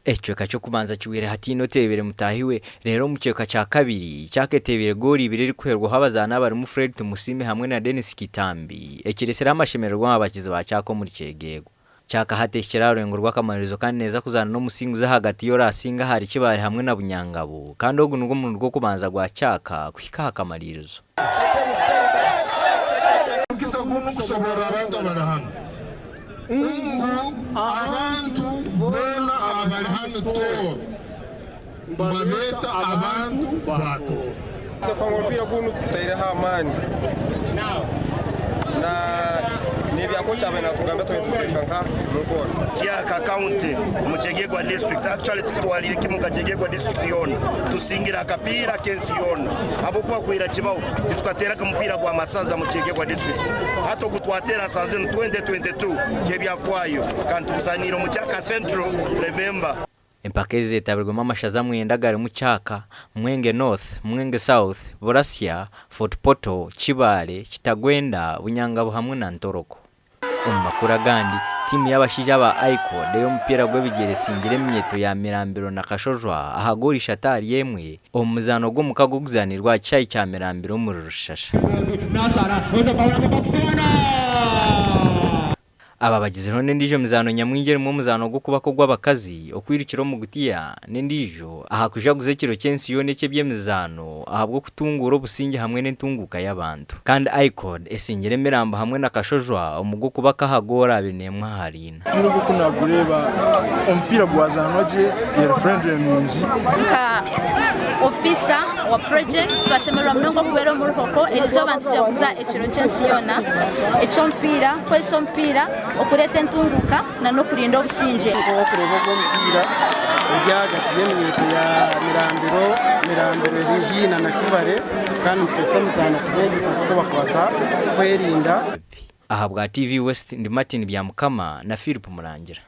Ekicweka ky'okubanza kiwire hataine oteebire mutaahi we reero omu kicweka kya kabiri Kyaka eteebire goolo ibiri erikuheerwaho abazaani abarimu Fred Tumusiime hamwe na Denis Kitambi ekiretsireho amashemererwa aha bakizi ba Kyaka omuri Kyegegwa. Kyaka hati ehikire aha rurengo rw'akamaririzo kandi neeza kuzaana n'omusinguzi ahagati y'oraasinga ahari Kibaale hamwe na Bunyangabo kandi ogu nigwo murundi gw'okubanza gwa Kyaka kuhika aha kamaririzo. Omukisa gunu kushoboorora abantu abari hanu ngu abantu boona abari hanu Tooro nibabeeta abantu ba Tooro. Omupiira gunu tutaireho amaani na n'ebya kocha abaire natugambira twena nituteeka nka omunkora. Kyaka County omu Kyegegwa District actually tutwariire kimwe nka Kyegegwa District yoona tusingire akapiira ak'ensi yoona ahabw'okuba kwira kibaho titukateeraga mupiira gwa masaza mu Kyegegwa District hati ogu twateera saaha zinu 2022 ky'ebyafwayo kandi tuguzaaniire omu Kyaka Central remember. Empaka ezi zeetabirwemu amashaza mwenda agarimu Kyaka, Mwenge North, Mwenge South, Burasya, Fort Portal, Kibaale, Kitagwenda, Bunyangabo hamwe na Ntoroko. Omu makuru agandi, tiimu y'abashaija aba ICOD ey'omupiira gw'ebigyere esingire eminyeeto ya Mirambiro na Kashojwa aha goolo ishatu ahari emwe omu muzaano gw'omukago oguzaanirwe aha kishaayi kya Mirambiro omuri Rushasha. Aba bagizireho n'endiijo mizaano nyamwingi erimu omuzaano gw'okubaka ogw'abakazi, okwirukira omu gutiya n'endiijo aha kujaguza ekiro ky'ensi yoona eky'eby'emizaano ahabw'okutunguura obusingye hamwe n'entunguuka y'abantu. Kandi ICOD esingire emirambo hamwe na Kashojwa omu gw'okubaka aha goolo 21 ahari ina. Omupiira ogu ku naagureeba, omupiira gwazaanwa gye eri friendly nungi. Nka ofiisa wa purojekiti twashemererwa munonga okubeera omu Ruhoko erizooba nitujaguza ekiro ky'ensi yoona eky'omupiira kukozesa omupiira okureeta entunguuka n'okurinda obusingye. Okureeba ogu omupiira guri ahagati y'eminyeeto ya Mirambiro, Mirambiro eri haihi na Nakivale kandi nitukozesa emizaano kubeegyesa nk'oku bakubaasa kwerinda. Ahabwa TV West ndi Martin Byamukama na Philip Murangira.